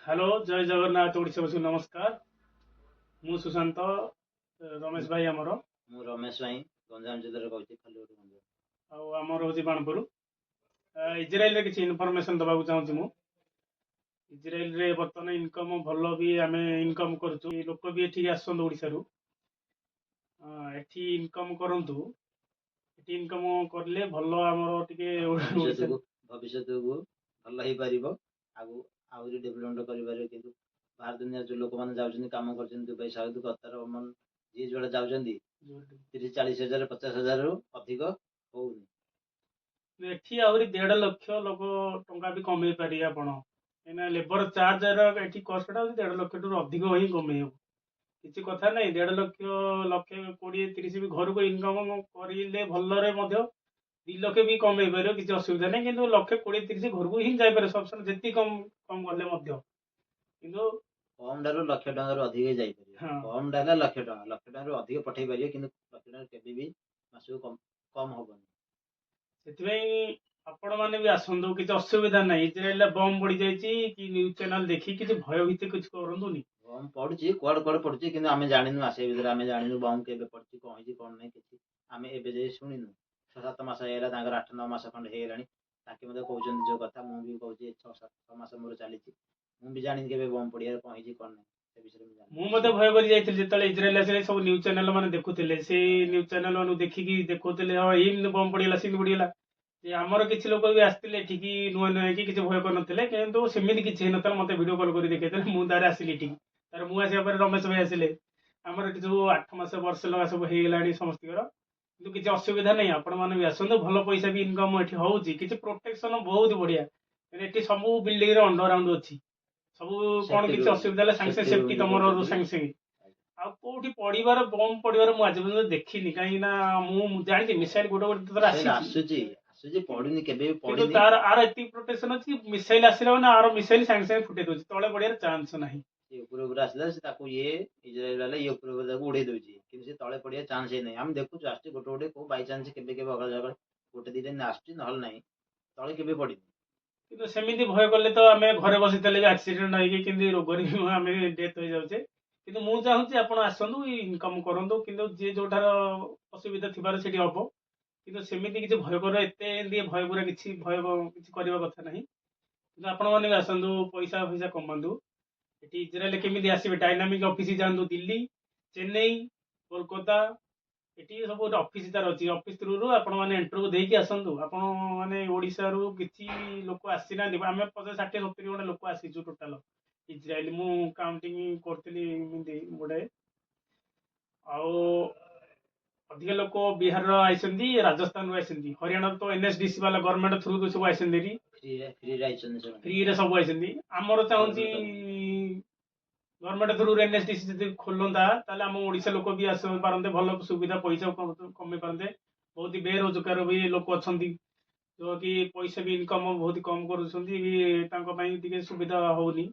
Hello, ଜୟ ଜଗନ୍ନାଥ। ଓଡ଼ିଶାବାସୀ ନମସ୍କାର। ମୁଁ ସୁଶାନ୍ତ, ରମେଶ ଭାଇ ଆମର। ମୁଁ ରମେଶ ସ୍ୱାଇଁ, ଗଞ୍ଜାମ ଜିଲ୍ଲାରେ କହୁଛି, ଖଲିକୋଟ ଗଞ୍ଜାମ। ଆଉ ଆମର ହେଉଛି ବାଣପୁର। ଇଜ୍ରାଏଲରେ କିଛି ଇନଫର୍ମେସନ୍ ଦେବାକୁ ଚାହୁଁଛି ମୁଁ। ଇଜ୍ରାଏଲରେ ବର୍ତ୍ତମାନ ଇନକମ୍ ଭଲ ବି, ଆମେ ଇନକମ୍ କରୁଛୁ। ଲୋକ ବି ଏଠିକି ଆସୁଛନ୍ତି ଓଡ଼ିଶାରୁ। ଏଠି ଇନକମ୍ କରନ୍ତୁ। ଏଠି ଇନକମ୍ କଲେ ଭଲ ଆମର ଟିକେ ଓଡ଼ିଶା ଭବିଷ୍ୟତକୁ ଭଲ ହେଇପାରିବ, ଆଗକୁ ଆହୁରି ଡେଭଲପମେଣ୍ଟ କରିପାରିବ। କିନ୍ତୁ ବାହାର ଦୁନିଆରେ ଯେଉଁ ଲୋକମାନେ ଯାଉଛନ୍ତି, କାମ କରୁଛନ୍ତି, ଦୁବାଇ, ସାଉଦି, କତାର, ଓମାନ, ଯିଏ ଯୁଆଡ଼େ ଯାଉଛନ୍ତି, 30-40 ହଜାର, 50 ହଜାରରୁ ଅଧିକ ହଉନି। ଏଠି ଆହୁରି 1.5 ଲକ୍ଷ ଲୋକ ଟଙ୍କା ବି କମେଇ ପାରିବେ ଆପଣ, କାହିଁକିନା ଲେବର ଚାର୍ଜର ଏଠି କଷ୍ଟଟା ହେଉଛି 1.5 ଲକ୍ଷଠୁ ଅଧିକ ହିଁ କମେଇ ହେବ। କିଛି କଥା ନାହିଁ, 1.5 ଲକ୍ଷ, ଲକ୍ଷେ କୋଡ଼ିଏ ତିରିଶ ବି ଘରକୁ ଇନକମ୍ କରିଲେ ଭଲରେ ମଧ୍ୟ 2 ଲକ୍ଷ ବି କମେଇ ପାରିବ, କିଛି ଅସୁବିଧା ନାହିଁ। କିନ୍ତୁ ଲକ୍ଷେ କୋଡ଼ିଏ ତିରିଶ ଘରକୁ ହିଁ ଯାଇପାରିବ ସଫିସିଏଣ୍ଟ, ଯେତିକି କମ୍ କମ୍ କଲେ ମଧ୍ୟ କିନ୍ତୁ କମ୍ ଠାରୁ ଲକ୍ଷେ ଟଙ୍କାରୁ ଅଧିକ ଯାଇପାରିବ। କମ୍ ଟା ହେଲା ଲକ୍ଷେ ଟଙ୍କା, ଲକ୍ଷେ ଟଙ୍କାରୁ ଅଧିକ ପଠେଇ ପାରିବେ, କିନ୍ତୁ ଲକ୍ଷେ ଟଙ୍କା କେବେ ବି ମାସକୁ କମ୍ କମ୍ ହବନି। ସେଥିପାଇଁ ଆପଣମାନେ ବି ଆସନ୍ତୁ, କିଛି ଅସୁବିଧା ନାହିଁ। ଇଜ୍ରାଏଲରେ ବମ୍ ପଡ଼ିଯାଇଛି କି ନ୍ୟୁଜ୍ ଚ୍ୟାନେଲ୍ ଦେଖି କିଛି ଭୟଭୀତ କିଛି କରନ୍ତୁନି। ବମ୍ ପଡୁଛି, କୁଆଡେ କୁଆଡେ ପଡୁଛି, କିନ୍ତୁ ଆମେ ଜାଣିନୁ। ଆସିବା ଭିତରେ ଆମେ ଜାଣିନୁ ବମ୍ କେବେ ପଡୁଛି, କଣ ହେଇଛି କଣ ନାହିଁ, କିଛି ଆମେ ଏବେ ଯାଏ ଶୁଣିନୁ। 6-7 ମାସ ହେଇଗଲା ତାଙ୍କର, 8-9 ମାସ ଖଣ୍ଡେ ହେଇଗଲାଣି। ତାଙ୍କେ ମଧ୍ୟ କହୁଛନ୍ତି ଯୋଉ କଥା, ମୁଁ ବି କହୁଛି। 6-7 ମାସ ମୋର ଚାଲିଛି, ମୁଁ ବି ଜାଣିନି କେବେ ବମ୍ ପଡ଼ିବାର, କଣ ହେଇଛି କଣ ନାହିଁ, ସେ ବିଷୟରେ ମୁଁ ଜାଣିନି। ମୁଁ ମଧ୍ୟ ଭୟ କରି ଯାଇଥିଲି। ଯେତେବେଳେ ଇଜ୍ରାଏଲ ଆସିଲେ, ସବୁ ନ୍ୟୁଜ୍ ଚ୍ୟାନେଲ ମାନେ ଦେଖୁଥିଲେ। ସେଇ ନ୍ୟୁଜ୍ ଚ୍ୟାନେଲ ମାନଙ୍କୁ ଦେଖିକି ଦେଖୁଥିଲେ, ହଁ, ଏମିତି ବମ୍ ପଡ଼ିଗଲା, ସେମିତି ପଡ଼ିଗଲା। ଯେ ଆମର କିଛି ଲୋକ ବି ଆସିଥିଲେ ଏଠିକି ନୂଆ ନୂଆ ହେଇକି, କିଛି ଭୟ କରିନଥିଲେ, କିନ୍ତୁ ସେମିତି କିଛି ହେଇନଥିଲା। ମତେ ଭିଡ଼ିଓ କଲ୍ କରି ଦେଖେଇଥିଲେ। ମୁଁ ତାରେ ଆସିଲି ଏଠିକି। ତାରେ ମୁଁ ଆସିବା ପରେ ରମେଶ ଭାଇ ଆସିଲେ। ଆମର ଏଠି ସବୁ 8 ମାସ, ବର୍ଷେ ଲଗା ସବୁ ହେଇଗଲାଣି ସମସ୍ତଙ୍କର, କିନ୍ତୁ କିଛି ଅସୁବିଧା ନାହିଁ। ଆପଣମାନେ ବି ଆସନ୍ତୁ, ଭଲ ପଇସା ବି ଇନକମ୍ ଏଠି ହଉଛି। କିଛି ପ୍ରୋଟେକ୍ସନ ବହୁତ ବଢିଆ। ଏଠି ସବୁ ବିଲ୍ଡିଂରେ ଅଣ୍ଡରଗ୍ରାଉଣ୍ଡ ଅଛି ସବୁ। କଣ Safety କିଛି room। ଅସୁବିଧା ହେଲେ ସାଙ୍ଗେ ସାଙ୍ଗେ Safety safety room ତମର କରୁଛନ୍ତି। ସାଙ୍ଗେ ସାଙ୍ଗେ। ଆଉ କୋଉଠି ପଡିବାର, ବମ୍ ପଡିବାର ମୁଁ ଆଜି ପର୍ଯ୍ୟନ୍ତ ଦେଖିନି, କାହିଁକି ନା ମୁଁ ଜାଣିଛି ମିସାଇଲ ଗୋଟେ ଗୋଟେ ଥର ମିସାଇଲ ଆସିଛି। ଆସୁଛି, ଆସୁଛି, ପଡୁନି, କେବେ ବି କିନ୍ତୁ ପଡିନି। ତାର ଆର ଏତିକି ପ୍ରୋଟେକ୍ସନ ଅଛି, ମିସାଇଲ ଆସିଲା ମାନେ ଆର ମିସାଇଲ ସାଙ୍ଗେ ସାଙ୍ଗେ ଫୁଟେଇ ଦଉଛି, ତଳେ ପଡିବାର ଚାନ୍ସ ନାହିଁ। ସେ ଉପରେ ଉପରେ ଆସିଲା, ସେ ତାକୁ ଇଏ ଇଜ୍ରାଏଲ ବାଲା ଇଏ ଉପରେ ଉପରେ ତାକୁ ଉଡେଇ ଦଉଛି, କିନ୍ତୁ ସେ ତଳେ ପଡିବା ଚାନ୍ସ ହିଁ ନାହିଁ। ଆମେ ଦେଖୁଛୁ, ଆସୁଛି ଗୋଟେ ଗୋଟେ, କୋଉ ବାଇଚାନ୍ସ କେବେ କେବେ ଅକାଳ ଜାଗାରେ ଗୋଟେ ଦିଟା ଏମିତି ଆସୁଛି, ନହେଲେ ନାହିଁ, ତଳେ କେବେ ପଡିନି। କିନ୍ତୁ ସେମିତି ଭୟ କଲେ ତ ଆମେ ଘରେ ବସିଥିଲେ ବି ଆକ୍ସିଡେଣ୍ଟ ହେଇକି କେମିତି ରୋଗରେ ବି ଆମେ ଡେଥ୍ ହେଇଯାଉଛେ। କିନ୍ତୁ ମୁଁ ଚାହୁଁଛି ଆପଣ ଆସନ୍ତୁ, ଇନକମ୍ କରନ୍ତୁ। କିନ୍ତୁ ଯିଏ ଯୋଉଠାର ଅସୁବିଧା ଥିବାର ସେଠି ହବ, କିନ୍ତୁ ସେମିତି କିଛି ଭୟ କର, ଏତେ ଏମିତି ଭୟ ପୁରା କିଛି ଭୟ କିଛି କରିବା କଥା ନାହିଁ। କିନ୍ତୁ ଆପଣମାନେ ବି ଆସନ୍ତୁ, ପଇସା ଫଇସା କମାନ୍ତୁ। ଏଠି ଇଜ୍ରାଏଲ କେମିତି ଆସିବେ? ଡାଇନାମିକ୍ ଅଫିସ ଯାଆନ୍ତୁ, ଦିଲ୍ଲୀ, ଚେନ୍ନାଇ, କୋଲକାତା, ଏଠି ସବୁ ଗୋଟେ ଅଫିସ ତାର ଅଛି। ଅଫିସ ଥ୍ରୁରୁ ଆପଣମାନେ ଇଣ୍ଟରଭ୍ୟୁ ଦେଇକି ଆସନ୍ତୁ। ଆପଣ ମାନେ ଓଡ଼ିଶାରୁ କିଛି ଲୋକ ଆସିନାହାନ୍ତି, ଆମେ 50, 60, 70 ଖଣ୍ଡେ ଲୋକ ଆସିଛୁ ଟୋଟାଲ ଇଜ୍ରାଏଲ। ମୁଁ କାଉଣ୍ଟିଂ କରୁଥିଲି ଏମିତି ଗୁଡ଼ାଏ। ଆଉ ଅଧିକ ଲୋକ ବିହାରର ଆଇଛନ୍ତି, ରାଜସ୍ଥାନରୁ ଆଇଛନ୍ତି, ହରିୟାଣାରୁ ତ ଏନ୍ଏସଡିସି ବାଲା ଗଭର୍ଣ୍ଣମେଣ୍ଟ ଥ୍ରୁରୁ ସବୁ ଆଇଛନ୍ତି ଏଠି। ଫ୍ରିରେ ଫ୍ରିରେ ଆଇଛନ୍ତି ସେମାନେ। ଫ୍ରିରେ ସବୁ ଆଇଛନ୍ତି। ଆମର ଚାହୁଁଛି ଗଭର୍ଣ୍ଣମେଣ୍ଟ ଥ୍ରୁରୁ ଏନ୍ଏସଡିସି ଯଦି ଖୋଲନ୍ତା, ତାହେଲେ ଆମ ଓଡ଼ିଶା ଲୋକ ବି ଆସିପାରନ୍ତେ, ଭଲ ସୁବିଧା, ପଇସା କମେଇ ପାରନ୍ତେ। ବହୁତ ବେରୋଜଗାର ବି ଲୋକ ଅଛନ୍ତି, ଯୋଉକି ପଇସା ବି ଇନକମ୍ ବହୁତ କମ୍ କରୁଛନ୍ତି ବି, ତାଙ୍କ ପାଇଁ ଟିକେ ସୁବିଧା ହଉନି।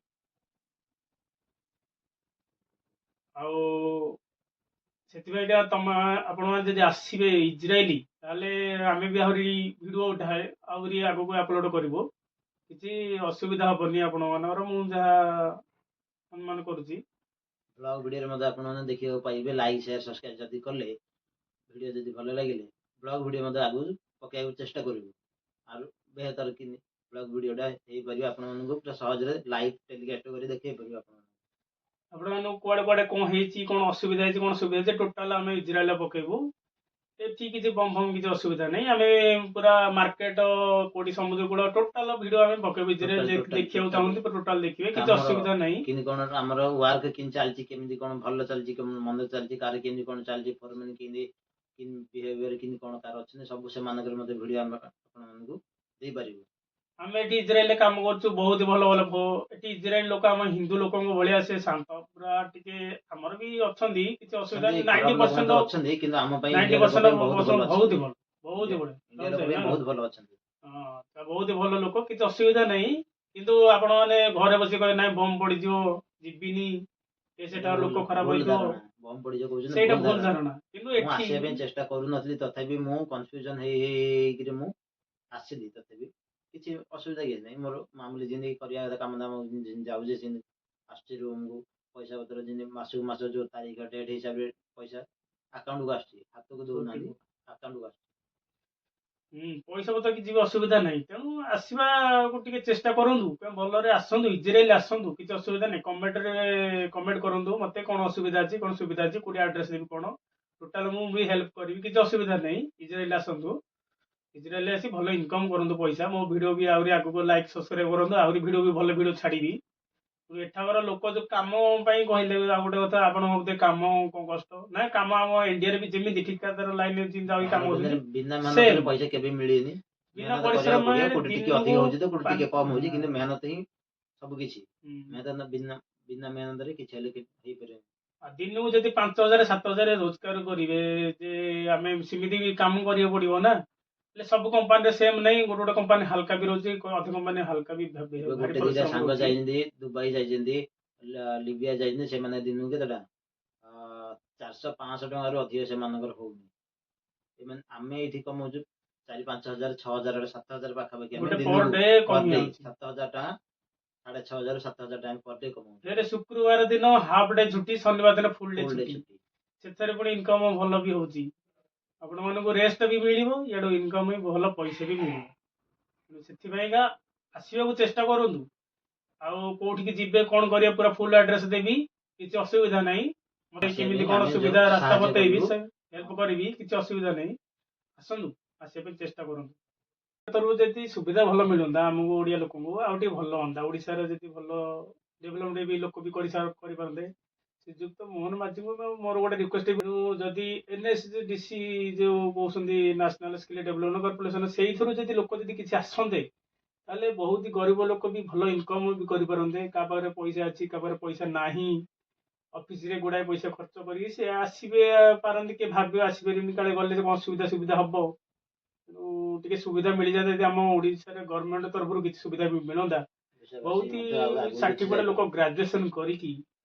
ଆଉ ସେଥିପାଇଁକା ତମ ଆପଣମାନେ ଯଦି ଆସିବେ ଇଜ୍ରାଏଲି, ତାହେଲେ ଆମେ ବି ଆହୁରି ଭିଡ଼ିଓ ଉଠାଏ, ଆହୁରି ଆଗକୁ ଅପଲୋଡ଼ କରିବୁ। କିଛି ଅସୁବିଧା ହବନି ଆପଣମାନଙ୍କର, ମୁଁ ଯାହା ଅନୁମାନ କରୁଛି। ବ୍ଲଗ ଭିଡ଼ିଓରେ ମଧ୍ୟ ଆପଣମାନେ ଦେଖିବାକୁ ପାଇବେ। ଲାଇକ୍, ସେୟାର, ସବସ୍କ୍ରାଇବ ଯଦି କଲେ, ଭିଡ଼ିଓ ଯଦି ଭଲ ଲାଗିଲେ, ବ୍ଲଗ ଭିଡ଼ିଓ ମଧ୍ୟ ଆଗକୁ ପକାଇବାକୁ ଚେଷ୍ଟା କରିବୁ। ଆଉ ବେହତର କିନି ବ୍ଲଗ ଭିଡ଼ିଓଟା ହେଇପାରିବ, ଆପଣମାନଙ୍କୁ ପୁରା ସହଜରେ ଲାଇଭ୍ ଟେଲିକାଷ୍ଟ କରି ଦେଖେଇ ପାରିବ ଆପଣମାନଙ୍କୁ। ଆପଣମାନଙ୍କୁ କୁଆଡ଼େ କୁଆଡ଼େ କ'ଣ ହେଇଛି, କ'ଣ ଅସୁବିଧା ହେଇଛି, କ'ଣ ସୁବିଧା ହେଇଛି, ଟୋଟାଲ ଆମେ ଇଜ୍ରାଏଲ ପକେଇବୁ। ଏଠି କିଛି ବମ୍ ଫମ୍ କିଛି ଅସୁବିଧା ନାହିଁ। ଆମେ ପୁରା ମାର୍କେଟ, କୋଉଠି ସମୁଦ୍ର କୂଳ, ଟୋଟାଲ ଭିଡ଼ିଓ ଆମେ ପକେଇବୁ। ଇଜ୍ରାଏଲ Total, ଦେଖିବାକୁ total. ଚାହୁଁଛନ୍ତି, ଟୋଟାଲ ଦେଖିବେ, କିଛି ଅସୁବିଧା ନାହିଁ। କେମିତି କ'ଣ ଆମର ୱାର୍କ କେମିତି ଚାଲିଛି, କେମିତି କ'ଣ ଭଲ ଚାଲିଛି, କେମିତି ମନ୍ଦ ଚାଲିଛି, କାହାର କେମିତି କ'ଣ ଚାଲିଛି, ଫରମେନ୍ କେମିତି କେମିତି ବିହେଭିୟର କେମିତି କ'ଣ କାହାର ଅଛନ୍ତି, ସବୁ ସେମାନଙ୍କର ମଧ୍ୟ ଭିଡ଼ିଓ ଆମେ ଆପଣମାନଙ୍କୁ ଦେଇପାରିବୁ। ଆମେ ଏଠି ଇଜ୍ରାଏଲରେ କାମ କରୁଛୁ, ବହୁତ ଭଲ ଭଲ। ଏଠି ଇଜ୍ରାଏଲ ଲୋକ ଆମ ହିନ୍ଦୁ ଲୋକଙ୍କ ଭଳିଆ ସେ ଶାନ୍ତ ପୁରା। ଟିକେ ଆମର ବି ଅଛନ୍ତି କିଛି ଅସୁବିଧା, ଅଛନ୍ତି, ନାଇଣ୍ଟି ଖରାପ ଲୋକ ପରସେଣ୍ଟ ମଧ୍ୟ ଅଛନ୍ତି, କିନ୍ତୁ ଆମ ପାଇଁ ନାଇଣ୍ଟି ଇଣ୍ଡିଆ ଲୋକ ପରସେଣ୍ଟ ପାଇଁ ବହୁତ ଭଲ ବହୁତ ଅଛନ୍ତି। ଭଲ, ବହୁତ ବଢିଆ। ଇଣ୍ଡିଆ ଲୋକ ପାଇଁ ବହୁତ ଭଲ ଅଛନ୍ତି। ହଁ, ତ ବହୁତ ଭଲ ଲୋକ, କିଛି ଅସୁବିଧା ନାହିଁ। କିନ୍ତୁ ଆପଣମାନେ ଘରେ ବସି କହିବେ, ନାଇଁ, ବମ୍ ପଡିଯିବ, ଯିବିନି, ଏ ସେଟା ଲୋକ ଖରାପ ଭୁଲ ହେଇଯିବ। ଧାରଣା, ବମ୍ ପଡିଯିବ କହୁଛନ୍ତି। ସେଇଟା ଭୁଲ ଭୁଲ ଧାରଣା। ଧାରଣା। କିନ୍ତୁ ମୁଁ ଏଠି ଆସିବା ପାଇଁ ଚେଷ୍ଟା କରୁନଥିଲି, ତଥାପି ମୁଁ କନଫ୍ୟୁଜନ ହେଇ ହେଇକିରି ମୁଁ ଆସିଲି ତଥାପି। କିଛି ଅସୁବିଧା କିଛି ନାହିଁ ମୋର। ମାମୁଲି ଯେମିତି କରିବା କଥା କାମ ଦାମ ଯେମିତି ଯାଉଛି, ସେମିତି ଆସୁଛି ରୁମକୁ। ପଇସା ପତ୍ର ଯେମିତି ମାସକୁ ମାସ ଯୋଉ ତାରିଖ ଡେଟ୍ ହିସାବରେ ପଇସା ଆକାଉଣ୍ଟକୁ ଆସୁଛି, ହାତକୁ ଦଉନାହାନ୍ତି, ଆକାଉଣ୍ଟକୁ ଆସୁଛି। ପଇସା ପତ୍ର କିଛି ବି ଅସୁବିଧା ନାହିଁ। ତେଣୁ ଆସିବାକୁ ଟିକେ ଚେଷ୍ଟା କରନ୍ତୁ। କାରଣ ଭଲରେ ଆସନ୍ତୁ, ଇଜ୍ରାଏଲ ଆସନ୍ତୁ, କିଛି ଅସୁବିଧା ନାହିଁ। କମେଣ୍ଟରେ କମେଣ୍ଟ କରନ୍ତୁ ମୋତେ, କ'ଣ ଅସୁବିଧା ଅଛି, କ'ଣ ସୁବିଧା ଅଛି, କୋଉଠି ଆଡ୍ରେସ୍ ଦେବି, କ'ଣ ଟୋଟାଲ ମୁଁ ବି ହେଲ୍ପ କରିବି। କିଛି ଅସୁବିଧା ନାହିଁ। ଇଜ୍ରାଏଲ ଆସନ୍ତୁ, ଇଜ୍ରାଏଲ ଆସି ଭଲ ଇନକମ୍ କରନ୍ତୁ ପଇସା। ମୋ ଭିଡ଼ିଓ ବି ଆହୁରି ଆଗକୁ ଲାଇକ୍ ସବସ୍କ୍ରାଇବ୍ କରନ୍ତୁ, ଆହୁରି ଭିଡ଼ିଓ ବି ଭଲ ଭିଡ଼ିଓ ଛାଡ଼ିବି। ତେଣୁ ଏଠାକାର ଲୋକ ଯୋଉ କାମ ପାଇଁ କହିଲେ, ଆଉ ଗୋଟେ କଥା, ଆପଣ ଭାବୁଥିବେ କାମ କ'ଣ କଷ୍ଟ ନା। କାମ ଆମ ଇଣ୍ଡିଆରେ ବି ଯେମିତି ଠିକାଦାର ଲାଇନରେ ଯେମିତି ଆଉ କାମ ବାହାର କରୁଛନ୍ତି, ଦୁନିଆରେ ବିନା ସେମ୍ ମେହନତରେ ପଇସା କେବେ ମିଳେନି। ବିନା ମେହନତ କରିବାକୁ ପଡିବ। ପରିଶ୍ରମରେ କୋଉଠି ଟିକେ ଅଧିକ ଦିନକୁ ହଉଛି ତ କୋଉଠି ଟିକେ କମ ହଉଛି, କିନ୍ତୁ ମେହନତ ହିଁ ସବୁ କିଛି। ମେହନତ ବିନା ବିନା ମେହନତରେ କିଛି ହେଲେ ହେଇପାରିବନି। ଆଉ ଦିନକୁ ଯଦି 5,000 7,000 ରୋଜଗାର କରିବେ ଯେ, ଆମେ ସେମିତି ବି କାମ କରିବାକୁ ପଡିବ ନା। ହେଲେ ସବୁ କମ୍ପାନୀରେ ସେମ୍ ନାହିଁ। ଗୋଟେ ଗୋଟେ କମ୍ପାନୀ ହାଲକା ବି ରହୁଛି, ଅଧିକ କମ୍ପାନୀ ହାଲକା ବି ଏବେ ଭାରି ଗୋଟେ ଦିଟା ପରିଶ୍ରମ ସାଙ୍ଗ ରହୁଛି। ଯାଇଛନ୍ତି, ଦୁବାଇ ଯାଇଛନ୍ତି, ଲିବିଆ ଯାଇଛନ୍ତି। ସେମାନେ ଦିନକୁ କେତେଟା 400 500 ଟଙ୍କାରୁ ଅଧିକ ସେମାନଙ୍କର ହଉନି। ଏମାନେ ଆମେ ଏଇଠି କମଉଛୁ 4 5 ହଜାର, 6,000, 7,000 ପାଖାପାଖି ଆମେ ଗୋଟେ ପର ଦିନକୁ ଡେ ପର କମି ଡେ ଯାଉଛି। 7,000 ଟଙ୍କା, 6,500, 7,000 ଟଙ୍କା ପର ଡେ କମଉଛୁ। ଫେରେ ଶୁକ୍ରବାର ଦିନ ହାଫ ଡେ ଛୁଟି, ଶନିବାର ଦିନ ଫୁଲ ଡେ ଫୁଲ ଡେ ଛୁଟି। ଛୁଟି। ସେଥିରେ ପୁଣି ଇନକମ୍ ଭଲ ବି ହଉଛି। ଆପଣମାନଙ୍କୁ ରେଷ୍ଟ ବି ମିଳିବ, ଇଆଡୁ ଇନକମ୍ ବି ଭଲ ପଇସା ବି ମିଳିବ। ତେଣୁ ସେଥିପାଇଁକା ଆସିବାକୁ ଚେଷ୍ଟା କରନ୍ତୁ। ଆଉ କୋଉଠିକି ଯିବେ, କ'ଣ କରିବେ, ପୁରା ଫୁଲ ଆଡ୍ରେସ୍ ଦେବି, କିଛି ଅସୁବିଧା ନାହିଁ। ମତେ ଆସିବା କେମିତି ପାଇଁ କ'ଣ ଆମେ ଯୋଉ ସୁବିଧା ରାସ୍ତା ସାହାଯ୍ୟ ବତେଇବି, କରିବୁ। ସେ ହେଲ୍ପ କରିବି, କିଛି ଅସୁବିଧା ନାହିଁ। ଆସନ୍ତୁ, ଆସିବା ପାଇଁ ଚେଷ୍ଟା କରନ୍ତୁ। ତରଫରୁ ଯଦି ସୁବିଧା ଭଲ ମିଳନ୍ତା ଆମକୁ ଓଡ଼ିଆ ଲୋକଙ୍କୁ, ଆଉ ଟିକେ ଭଲ ହୁଅନ୍ତା। ଓଡ଼ିଶାରେ ଯଦି ଭଲ ଡେଭଲପମେଣ୍ଟ ବି ଲୋକ ବି କରିପାରନ୍ତେ। ଶ୍ରୀଯୁକ୍ତ ମୋହନ ମାଝୀଙ୍କୁ ମୋର ଗୋଟେ ରିକ୍ୱେଷ୍ଟ, ଯଦି NSDC ଯୋଉ କହୁଛନ୍ତି, ନ୍ୟାସନାଲ ସ୍କିଲ୍ ଡେଭଲପମେଣ୍ଟ କର୍ପୋରେସନ, ସେଇଥିରୁ ଯଦି ଲୋକ ଯଦି କିଛି ଆସନ୍ତେ, ତାହେଲେ ବହୁତ ଗରିବ ଲୋକ ବି ଭଲ ଇନକମ୍ ବି କରିପାରନ୍ତେ। କାହା ପାଖରେ ପଇସା ଅଛି, କାହା ପାଖରେ ପଇସା ନାହିଁ। ଅଫିସରେ ଗୁଡ଼ାଏ ପଇସା ଖର୍ଚ୍ଚ କରିକି ସେ ଆସିବେ ପାରନ୍ତି, କିଏ ଭାବିବ ଆସିପାରିବେନି, କାଳେ ଗଲେ କ'ଣ ଅସୁବିଧା ସୁବିଧା ହବ। ତେଣୁ ଟିକେ ସୁବିଧା ମିଳିଯାନ୍ତା, ଯଦି ଆମ ଓଡ଼ିଶାରେ ଗଭର୍ଣ୍ଣମେଣ୍ଟ ତରଫରୁ କିଛି ସୁବିଧା ବି ମିଳନ୍ତା। ଓଡ଼ିଶାବାସୀ ବହୁତ ମଧ୍ୟ ଆଉ ଆଗକୁ କିଛି ସାର୍ଟିଫିକେଟ ଲୋକ ଯାଇପାରିବେ। ଗ୍ରାଜୁଏସନ କରିକି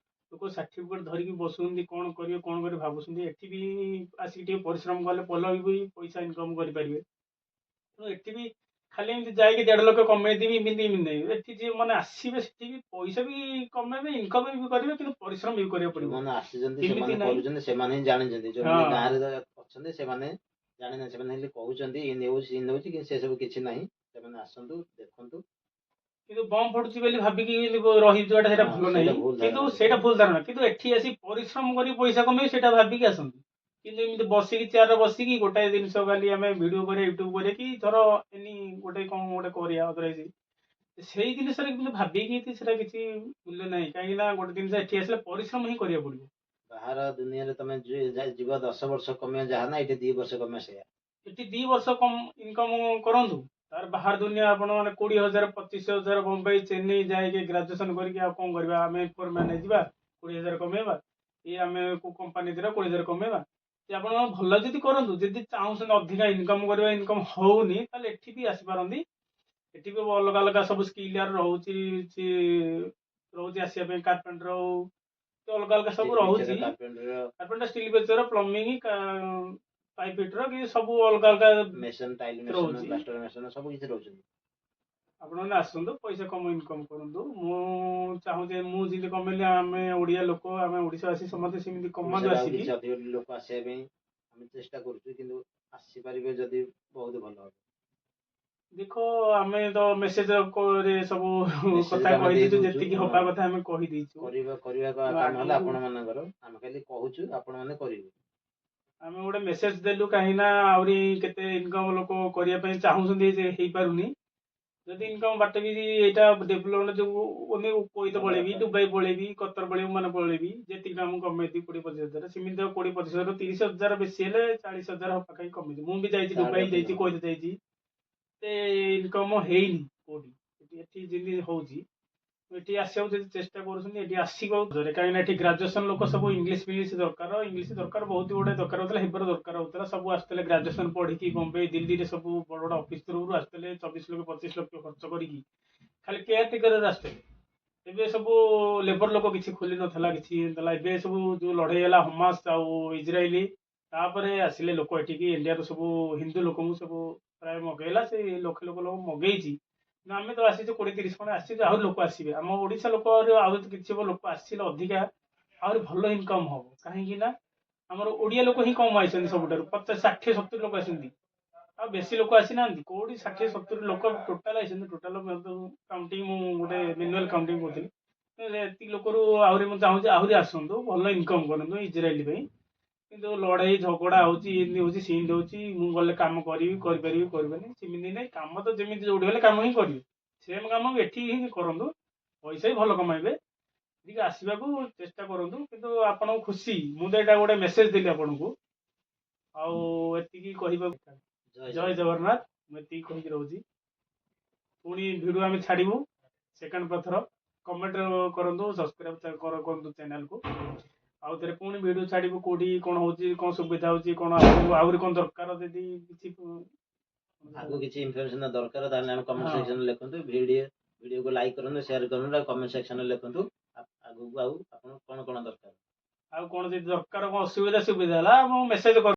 ଲୋକ ସାର୍ଟିଫିକେଟ ଧରିକି ବସୁଛନ୍ତି, କ'ଣ କରିବେ କ'ଣ କରିବେ ଭାବୁଛନ୍ତି। ଏଠି ବି ଆସିକି ଟିକେ ପରିଶ୍ରମ କଲେ ଭଲ ବି ପଇସା ଇନକମ୍ କରିପାରିବେ। ତେଣୁ ଏଠି ବି ଖାଲି ଏମିତି ଯାଇକି 1.5 ଲକ୍ଷ କମେଇଦେବି ଏମିତି ଏମିତି ନାହିଁ। ଏଠି ଯିଏ ମାନେ ଆସିବେ, ସେଠି ବି ପଇସା ବି କମେଇବେ, ଇନକମ୍ ବି କରିବେ, କିନ୍ତୁ ପରିଶ୍ରମ ବି କରିବାକୁ ପଡିବ। ଯୋଉମାନେ ଆସିଛନ୍ତି, ଏମିତି ସେମାନେ ନାହିଁ। କରୁଛନ୍ତି, ସେମାନେ ହିଁ ଜାଣିଛନ୍ତି। ଯୋଉମାନେ ଗାଁରେ ଅଛନ୍ତି, ସେମାନେ ଜାଣିନାହାନ୍ତି। ସେମାନେ ହେଲେ କହୁଛନ୍ତି ଇନ୍ତି ହଉଛି, ସିନ୍ତି ହଉଛି, କିନ୍ତୁ ସେ ସବୁ କିଛି ନାହିଁ। ସେମାନେ ଆସନ୍ତୁ, ଦେଖନ୍ତୁ। କିନ୍ତୁ ବମ୍ ଫୁଟୁଛି ବୋଲି ଭାବିକି ରହିଯିବାଟା ସେଇଟା ଭଲ ସେଇଟା ନାହିଁ। ଭୁଲ କିନ୍ତୁ ଧାରଣା। ସେଇଟା ଭୁଲ ଧାରଣା। କିନ୍ତୁ ଏଠି ଆସି ପରିଶ୍ରମ କରି ପଇସା କମେଇ ସେଇଟା ଭାବିକି ଆସନ୍ତୁ। କିନ୍ତୁ ଏମିତି ବସିକି ଚେୟାରରେ ବସିକି ଗୋଟାଏ ଜିନିଷ ଖାଲି ଆମେ ଭିଡ଼ିଓ କରିବା, ୟୁଟ୍ୟୁବ କରିବା, କି ଧର ଏନି ଗୋଟେ କ'ଣ ଗୋଟେ କରିବା ଅଦରୱାଇଜ, ସେଇ ଜିନିଷରେ କିନ୍ତୁ ଭାବିକି ସେଟା କିଛି ମୂଲ୍ୟ ନାହିଁ। କାହିଁକି ନା ଗୋଟେ ଜିନିଷ ଏଠି ଆସିଲେ ପରିଶ୍ରମ ହିଁ କରିବାକୁ ପଡିବ। ବାହାର ଦୁନିଆରେ ତମେ ଯିବ, 10 ବର୍ଷ କମେଇବ ଯାହା ନା, ଏଇଠି 2 ବର୍ଷ କମେଇବ ସେଇଆ। ଏଠି 2 ବର୍ଷ କମ ଇନକମ୍ କରନ୍ତୁ, ତାର ବାହାର ଦୁନିଆ ଆପଣ ମାନେ 20,000, 25,000। ବମ୍ବାଇ, ଚେନ୍ନାଇ ଯାଇକି ଗ୍ରାଜୁଏସନ କରିକି ଆଉ କ'ଣ କରିବା? ଆମେ ଫୋରମ୍ୟାନ୍ ହେଇଯିବା, 20,000 କମେଇବା, କି ଆମେ କୋଉ କମ୍ପାନୀ ଦେଲେ 20,000 କମେଇବା। ଯେ ଆପଣ ଭଲ ଯଦି କରନ୍ତୁ, ଯଦି ଚାହୁଁଛନ୍ତି ଅଧିକା ଇନକମ୍ କରିବା, ଇନକମ୍ ହଉନି, ତାହେଲେ ଏଠି ବି ଆସିପାରନ୍ତି। ଏଠି ବି ଅଲଗା ଅଲଗା ସବୁ ସ୍କିଲ୍ ରହୁଛି, ରହୁଛି ଆସିବା ପାଇଁ। କାର୍ପେଣ୍ଟର ହଉ କି ଅଲଗା ଅଲଗା ସବୁ ରହୁଛି। Carpenter, carpenter, steel ବେଚର, plumbing, pipe fitter, କି ସବୁ ଅଲଗା ଅଲଗା ମେସନ, ଟାଇଲ ମେସନ, ରହୁଛି। ପ୍ଲାଷ୍ଟର ମେସନ, ସବୁ କିଛି ରହୁଛନ୍ତି। ଆପଣମାନେ ଆସନ୍ତୁ, ପଇସା କମ ଇନକମ୍ କରନ୍ତୁ। ମୁଁ ଚାହୁଁଛି, ମୁଁ ଯେମିତି କମେଇଲି, ଆମେ ଓଡ଼ିଆ ଲୋକ, ଆମେ ଓଡ଼ିଶାବାସୀ ସମସ୍ତେ ସେମିତି କମାନ୍ତୁ ଓଡ଼ିଶାରେ ଆଉ ଆସିକି। କିଛି ଅଧିକ ଲୋକ ଆସିବା ପାଇଁ ଆମେ ଚେଷ୍ଟା କରୁଛୁ, କିନ୍ତୁ ଆସିପାରିବେ ଯଦି ବହୁତ ଭଲ ହବ। ଦେଖ, ଆମେ ତ ମେସେଜ ରେ ସବୁ ମେସେଜ କଥା ଆମେ କହିଦେଇଛୁ। ଦେଇଦଉଛୁ, ଯେତିକି ହବା କଥା ଆମେ କହିଦେଇଛୁ। କରିବା କରିବା ତ କାମ ହେଲା ଆଗକୁ ଆପଣ ମାନଙ୍କର। ଆମେ ଖାଲି କହୁଛୁ, ଆପଣ ମାନେ କରିବେ। ଆମେ ଗୋଟେ ମେସେଜ ଦେଲୁ, କାହିଁକି ନା ଆହୁରି କେତେ ଇନକମ୍ ଲୋକ କରିବା ପାଇଁ ଚାହୁଁଛନ୍ତି ଯେ ହେଇପାରୁନି। ଯଦି ଇନକମ୍ ବାଟ ବି ଏଇଟା ଡେଭଲପମେଣ୍ଟ ଯୋଗୁ କୋଇତ ଭଲ ପଳେଇବି, କଥା। ଦୁବାଇ ପଳେଇବି, କତର ପଳେଇବି, ମାନେ ପଳେଇବି, ଯେତିକି ଟଙ୍କା ମୁଁ କମେଇବି 20-25 ହଜାର, ସେମିତି ତ 20-25 ହଜାର, 30,000, ବେଶୀ ହେଲେ 40,000 ପାଖାପାଖି କମେଇଛି। ମୁଁ ବି ଯାଇଛି ତାଠୁ ଦୁବାଇ ଅଧିକ ଯାଇଛି, କୋଇତ ଯାଇଛି, ଏତେ ଇନକମ୍ ହେଇନି କୋଉଠି। ଏଠି ଯେମିତି ହଉଛି, ଏଠି ଆସିବାକୁ ଯଦି ଚେଷ୍ଟା କରୁଛନ୍ତି, ଏଠି ଆସିବାକୁ, କାହିଁକି ନା ଏଠି ଗ୍ରାଜୁଏସନ ଲୋକ ସବୁ ଇଂଲିଶ ଫିଂଲିଶ ଦରକାର, ଇଂଲିଶ ଦରକାର, ବହୁତ ଗୁଡେ ଦରକାର ହଉଥିଲା, ହେବାର ଦରକାର ହଉଥିଲା। ସବୁ ଆସୁଥିଲେ ଗ୍ରାଜୁଏସନ ପଢିକି ବମ୍ବେ, ଦିଲ୍ଲୀରେ ସବୁ ବଡ ବଡ ଅଫିସ ଥ୍ରୁରୁ ଆସୁଥିଲେ। 24 ଲକ୍ଷ, 25 ଲକ୍ଷ ଖର୍ଚ୍ଚ କରିକି ଖାଲି କେୟାର ଟେକରରେ ଆସୁଥିଲେ। ଏବେ ସବୁ ଲେବର ଲୋକ କିଛି ଖୋଲି ନଥିଲା, କିଛି ନଥିଲା। ଏବେ ସବୁ ଯୋଉ ଲଢେଇ ହେଲା ହମାସ ଆଉ ଇଜ୍ରାଏଲି, ତାପରେ ଆସିଲେ ଲୋକ ଏଠିକି। ଇଣ୍ଡିଆରୁ ସବୁ ହିନ୍ଦୁ ଲୋକଙ୍କୁ ସବୁ ପ୍ରାୟ ମଗେଇଲା, ସେ ଲକ୍ଷ ଲକ୍ଷ ଲୋକ ମଗେଇଛି। କିନ୍ତୁ ଆମେ ତ ଆସିଛୁ 20-30 ଖଣ୍ଡେ ଆସିଛୁ, ଆହୁରି ଲୋକ ଆସିବେ। ଆମ ଓଡ଼ିଶା ଲୋକ ଆହୁରି କିଛି ଲୋକ ଆସିଲେ ଅଧିକା ଆହୁରି ଭଲ ଇନକମ୍ ହବ। କାହିଁକି ନା ଆମର ଓଡ଼ିଆ ଲୋକ ହିଁ କମ୍ ଆସିଛନ୍ତି, ସବୁଠାରୁ 50, 60, 70 ଲୋକ ଆସିଛନ୍ତି, ଆଉ ବେଶୀ ଲୋକ ଆସିନାହାନ୍ତି। କୋଉଠି 60-70 ଲୋକ ଟୋଟାଲ ଆସିଛନ୍ତି। ଟୋଟାଲ କାଉଣ୍ଟିଂ ମୁଁ ଗୋଟେ ମ୍ୟାନୁଆଲ କାଉଣ୍ଟିଂ କରୁଥିଲି। ତ ଏତିକି ଲୋକରୁ ଆହୁରି ମୁଁ ଚାହୁଁଛି ଆହୁରି ଆସନ୍ତୁ, ଭଲ ଇନକମ୍ କରନ୍ତୁ ଇଜ୍ରାଏଲ ପାଇଁ। କିନ୍ତୁ ଲଢ଼େଇ ଝଗଡ଼ା ହଉଛି, ଏମିତି ହଉଛି, ସେମିତି ହଉଛି, ମୁଁ ଗଲେ କାମ କରିବି, କରିପାରିବି, କରିପାରିନି, ସେମିତି ନାହିଁ। କାମ ତ ଯେମିତି ଯୋଉଠି ହେଲେ କାମ ହିଁ କରିବେ, ସେମ୍ କାମ ଏଠି ହିଁ କରନ୍ତୁ, ପଇସା ବି ଭଲ କମାଇବେ। ଟିକେ ଆସିବାକୁ ଚେଷ୍ଟା କରନ୍ତୁ। କିନ୍ତୁ ଆପଣଙ୍କୁ ଖୁସି, ମୁଁ ତ ଏଇଟା ଗୋଟେ ମେସେଜ ଦେଲି ଆପଣଙ୍କୁ, ଆଉ ଏତିକି କହିବାକୁ। ଜୟ ଜୟ ଜଗନ୍ନାଥ। ମୁଁ ଏତିକି କହିକି ରହୁଛି। ପୁଣି ଭିଡ଼ିଓ ଆମେ ଛାଡ଼ିବୁ ସେକେଣ୍ଡ ପଥର। କମେଣ୍ଟ କରନ୍ତୁ, ସବସ୍କ୍ରାଇବ କରନ୍ତୁ ଚ୍ୟାନେଲକୁ। ଆଉ ଥରେ ପୁଣି ଭିଡ଼ିଓ ଛାଡ଼ିବୁ, କୋଉଠି କ'ଣ ହଉଛି, କ'ଣ ସୁବିଧା ହଉଛି, କ'ଣ ଆପଣଙ୍କୁ ଆହୁରି କ'ଣ ଦରକାର ଯଦି କିଛି ଆଗକୁ କିଛି ଇନଫର୍ମେସନ ଦରକାର, ତାହେଲେ ଆମେ କମେଣ୍ଟ ସେକ୍ସନରେ ଲେଖନ୍ତୁ। ଭିଡ଼ିଓକୁ ଲାଇକ୍ କରନ୍ତୁ, ସେୟାର କରନ୍ତୁ, ଆଉ କମେଣ୍ଟ ସେକ୍ସନରେ ଲେଖନ୍ତୁ ଆଗକୁ ଆଉ ଆପଣ କଣ କଣ ଦରକାର। ଆଉ କ'ଣ ଯଦି ଦରକାର, କ'ଣ ଅସୁବିଧା ସୁବିଧା ହେଲା, ଆମକୁ ମେସେଜ କରନ୍ତୁ।